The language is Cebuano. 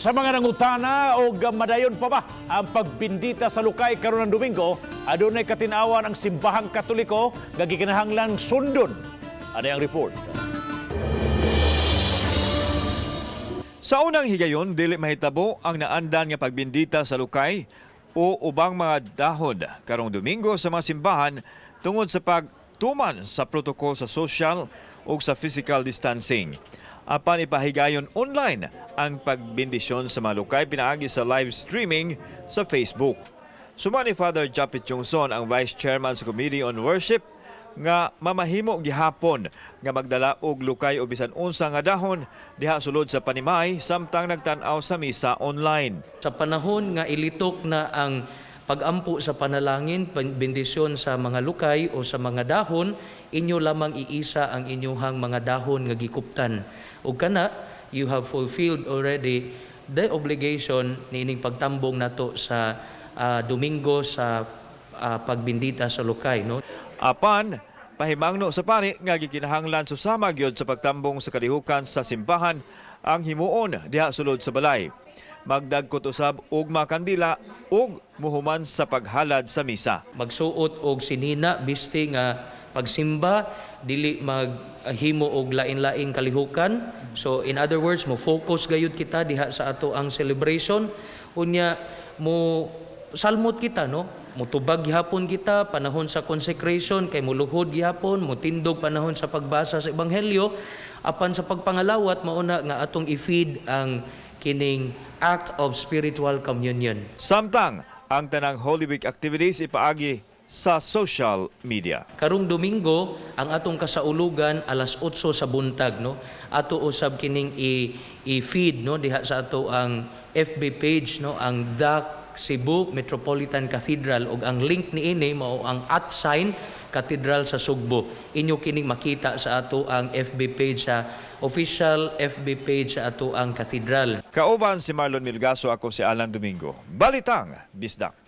Sa mga nangutana og madayon pa ba ang pagbindita sa lukay karon ng Domingo, adunay katinawan ang Simbahang Katoliko nga gikinahanglang sundon. Ano ang report? Sa unang higayon, dili mahitabo ang naandan nga pagbindita sa lukay o ubang mga dahon karong Domingo sa mga simbahan tungod sa pagtuman sa protocol sa social o sa physical distancing. Apan ipahigayon online ang pagbindisyon sa mga lukay pinaagi sa live streaming sa Facebook. Suma ni Father Japit Chongson, ang Vice Chairman sa Committee on Worship, nga mamahimo gihapon nga magdala og lukay o bisan unsa nga dahon diha sulod sa panimay samtang nagtan-aw sa misa online. Sa panahon nga ilitok na ang pagampo sa panalangin, bendisyon sa mga lukay o sa mga dahon, inyo lamang iisa ang inyuhang mga dahon nga gikuptan. Ug kana, you have fulfilled already the obligation niining pagtambong nato sa Domingo sa pagbindita sa lukay, no? Apan pahimangno sa pari nga gikinahanglan susama gyud sa pagtambong sa kalihukan sa simbahan ang himuon diha sulod sa balay. Magdagkot usab og mga kandila ug muhuman sa paghalad sa misa. Magsuot og sinina bisti nga pagsimba, dili maghimo og lain-laing kalihukan. So in other words, mo focus gayud kita diha sa ato ang celebration. Unya mo salmot kita, no, mutubag gihapon kita panahon sa consecration kay muluhod gihapon, mutindog panahon sa pagbasa sa ebanghelyo. Apan sa pagpangalawat, mauna nga atong i-feed ang kining act of spiritual communion. Samtang ang tanang Holy Week activities ipaagi sa social media. Karong Domingo, ang atong kasaulugan alas 8 sa buntag, no. Ato usab kining i-feed, no, diha sa ato ang FB page, no, ang The Cebu Metropolitan Cathedral, ug ang link niini mao ang @cathedral sa Sugbo. Inyo kining makita sa ato ang FB page, sa official FB page sa ato ang cathedral. Kauban si Marlon Milgaso, ako si Alan Domingo. Balitang Bisdak.